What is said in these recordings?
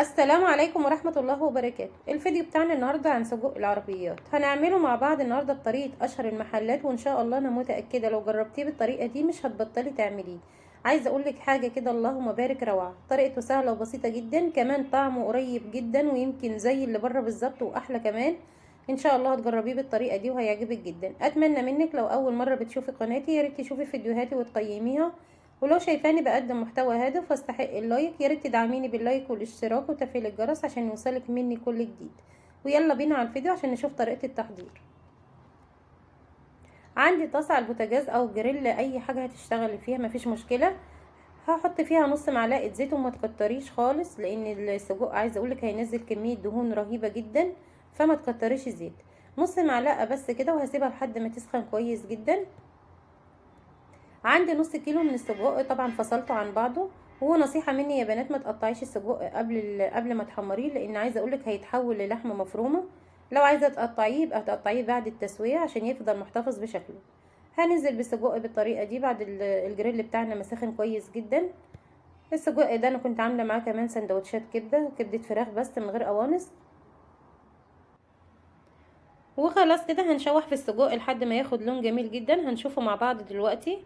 السلام عليكم ورحمة الله وبركاته. الفيديو بتاعنا النهاردة عن سجق العربيات، هنعمله مع بعض النهاردة بطريقة أشهر المحلات، وإن شاء الله أنا متأكدة لو جربتيه بالطريقة دي مش هتبطلي تعمليه. عايزة أقولك حاجة كده، اللهم بارك، روعة. طريقته سهلة وبسيطة جدا، كمان طعمه قريب جدا ويمكن زي اللي بره بالظبط وأحلى كمان. إن شاء الله هتجربيه بالطريقة دي وهيعجبك جدا. أتمنى منك لو أول مرة بتشوفي قناتي يا ريت تشوفي فيديوهاتي وتقيميها، ولو شايفاني بقدم محتوى هادف واستحق ال like يا ريت تدعميني بال like والاشتراك وتفعيل الجرس عشان يوصلك مني كل جديد. ويلا بينا على الفيديو عشان نشوف طريقة التحضير. عندي طاسة على البوتاجاز او جريل، اي حاجة هتشتغلي فيها مفيش مشكلة. هحط فيها نص معلقة زيت، وما تكتريش خالص لان السجق عايزة اقولك هينزل كمية دهون رهيبة جدا، فما تكتريش زيت، نص معلقة بس كده، وهسيبها لحد ما تسخن كويس جدا. عندي نص كيلو من السجق، طبعا فصلته عن بعضه. هو نصيحة مني يا بنات ما تقطعيش السجق قبل ما تحمريه، لان عايزة اقولك هيتحول للحمة مفرومة. لو عايزة تقطعيه يبقى تقطعيه بعد التسوية عشان يفضل محتفظ بشكله. هننزل بالسجق بالطريقة دي بعد الجريل بتاعنا ما سخن كويس جدا. السجق ده انا كنت عاملة معاه كمان سندوتشات كبدة، كبدة فراخ بس من غير قوانص. وخلاص كده هنشوح في السجق لحد ما ياخد لون جميل جدا، هنشوفه مع بعض دلوقتي.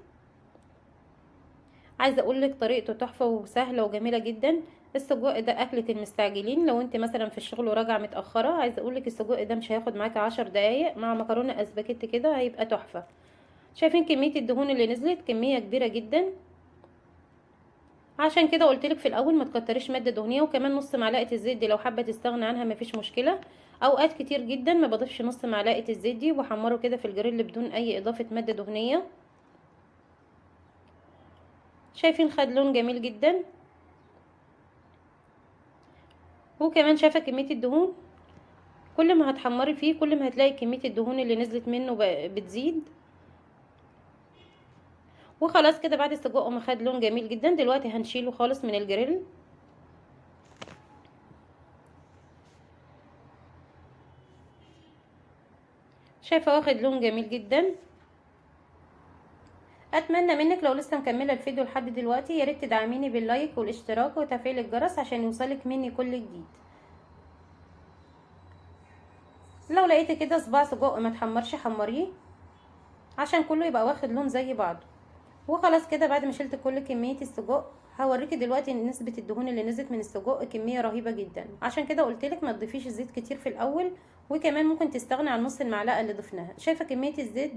عايزه اقول لك طريقته تحفة وسهلة وجميلة جدا. السجق ده اكله المستعجلين، لو انت مثلا في الشغل وراجعه متاخرة، عايزه اقول لك السجق ده مش هياخد معاكي 10 دقايق مع مكرونه اسباجيتي كده هيبقى تحفة. شايفين كمية الدهون اللي نزلت؟ كمية كبيرة جدا. عشان كده قلت لك في الاول ما تكتريش مادة دهنية، وكمان نص معلقه الزيت دي لو حابة تستغنى عنها مفيش مشكلة. اوقات كتير جدا ما بضيفش نص معلقه الزيت دي، وبحمره كده في الجريل بدون اي اضافه مادة دهنية. شايفين خد لون جميل جدا، وكمان شايفه كمية الدهون، كل ما هتحمري فيه كل ما هتلاقي كمية الدهون اللي نزلت منه بتزيد. وخلاص كده بعد السجق ما خد لون جميل جدا، دلوقتي هنشيله خالص من الجريل. شايفه واخد لون جميل جدا. اتمنى منك لو لسه مكملة الفيديو لحد دلوقتي يا ريت تدعميني بال like والاشتراك وتفعيل الجرس عشان يوصلك مني كل جديد. لو لقيتي كده صباع سجق ما تحمرش حمريه عشان كله يبقى واخد لون زي بعضه. وخلاص كده بعد ما شلت كل كمية السجق، هوريكي دلوقتي نسبه الدهون اللي نزلت من السجق كمية رهيبة جدا. عشان كده قلت لك ما تضيفيش الزيت كتير في الاول، وكمان ممكن تستغني عن نص المعلقة اللي ضفناها. شايفه كمية الزيت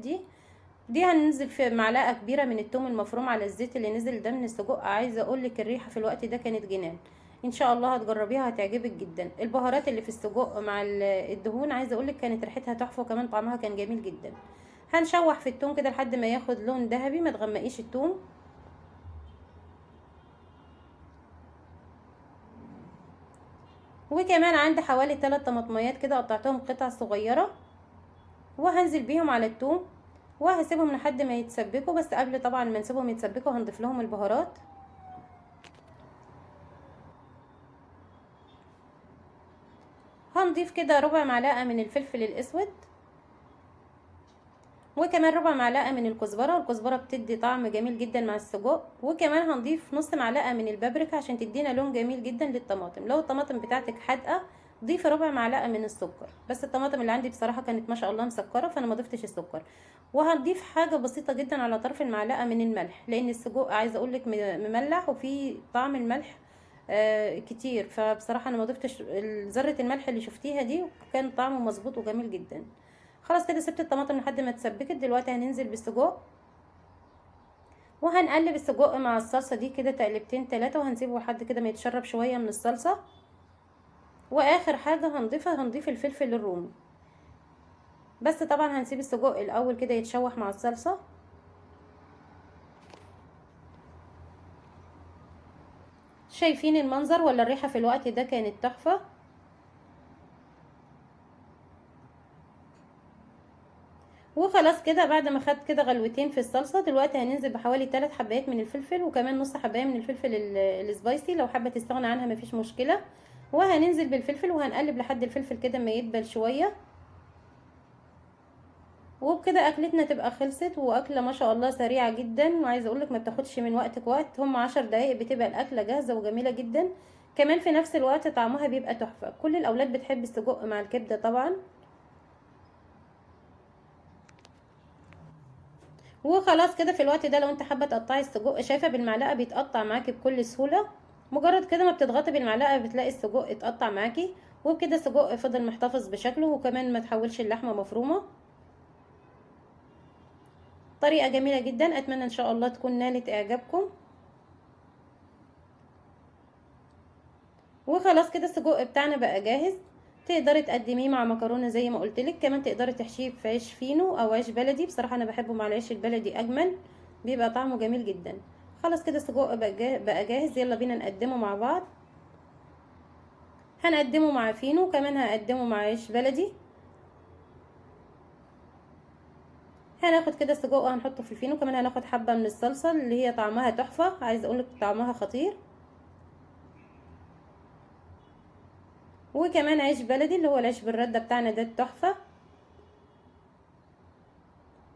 دي هننزل في معلقه كبيرة من التوم المفروم على الزيت اللي نزل ده من السجق. عايزه اقول لك الريحة في الوقت ده كانت جنان. ان شاء الله هتجربيها هتعجبك جدا. البهارات اللي في السجق مع الدهون عايزه اقول لك كانت ريحتها تحفة، وكمان طعمها كان جميل جدا. هنشوح في التوم كده لحد ما ياخد لون ذهبي، ما تغمقيش التوم. وكمان عندي حوالي 3 طماطميات كده قطعتهم قطع صغيرة، وهنزل بيهم على التوم وهسيبهم لحد ما يتسبكوا. بس قبل طبعا ما نسيبهم يتسبكوا هنضيف لهم البهارات. هنضيف كده ربع معلقه من الفلفل الاسود، وكمان ربع معلقه من الكزبره، والكزبره بتدي طعم جميل جدا مع السجق. وكمان هنضيف نص معلقه من البابريكا عشان تدينا لون جميل جدا للطماطم. لو الطماطم بتاعتك حادقه ضيفي ربع معلقه من السكر، بس الطماطم اللي عندي بصراحة كانت ما شاء الله مسكره فانا ما ضفتش السكر. وهنضيف حاجة بسيطة جدا على طرف المعلقة من الملح، لان السجق عايزه اقول لك مملح وفي طعم الملح كتير، فبصراحة انا ما ضفتش ذره الملح اللي شفتيها دي، وكان طعمه مظبوط وجميل جدا. خلاص كده سبت الطماطم لحد ما اتسبكت. دلوقتي هننزل بالسجق وهنقلب السجق مع الصلصه دي كده تقلبتين 3، وهنسيبه لحد كده ما يتشرب شوية من الصلصه. واخر حاجة هنضيفها هنضيف الفلفل الرومي، بس طبعا هنسيب السجق الاول كده يتشوح مع الصلصه. شايفين المنظر ولا الريحة في الوقت ده كانت تحفة؟ وخلاص كده بعد ما خد كده غلوتين في الصلصه، دلوقتي هننزل بحوالي 3 حبايات من الفلفل، وكمان نص حبايه من الفلفل السبايسي، لو حابة تستغنى عنها مفيش مشكلة. وهننزل بالفلفل وهنقلب لحد الفلفل كده ما يدبل شوية. وبكده اكلتنا تبقى خلصت، واكله ما شاء الله سريعة جدا، وعايزه اقولك ما بتاخدش من وقتك وقت، هم 10 دقايق بتبقى الاكلة جاهزة وجميلة جدا. كمان في نفس الوقت طعمها بيبقى تحفة. كل الاولاد بتحب السجق مع الكبده طبعا. وخلاص كده في الوقت ده لو انت حابة تقطعي السجق، شايفه بالمعلقه بيتقطع معاكي بكل سهولة، مجرد كده ما بتضغطي بالمعلقه بتلاقي السجق اتقطع معاكي. وبكده السجق فضل محتفظ بشكله، وكمان ما تحولش اللحمة مفرومه. طريقه جميلة جدا، اتمنى ان شاء الله تكون نالت اعجابكم. وخلاص كده السجق بتاعنا بقى جاهز. تقدري تقدميه مع مكرونه زي ما قلت لك، كمان تقدري تحشيه في عيش فينو او عيش بلدي. بصراحة انا بحبه مع العيش البلدي اجمل، بيبقى طعمه جميل جدا. خلاص كده السجق بقى جاهز، يلا بينا نقدمه مع بعض. هنقدمه مع فينو، وكمان هقدمه مع عيش بلدي. هناخد كده السجق وهنحطه في الفينو، كمان هناخد حبه من الصلصه اللي هي طعمها تحفة، عايزه اقولك طعمها خطير. وكمان عيش بلدي اللي هو العيش بالردة بتاعنا ده التحفة.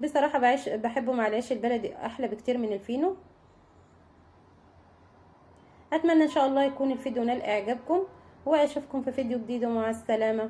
بصراحة بحبه مع العيش البلدي احلى بكتير من الفينو. اتمنى ان شاء الله يكون الفيديو نال اعجابكم، واشوفكم في فيديو جديد، ومع السلامة.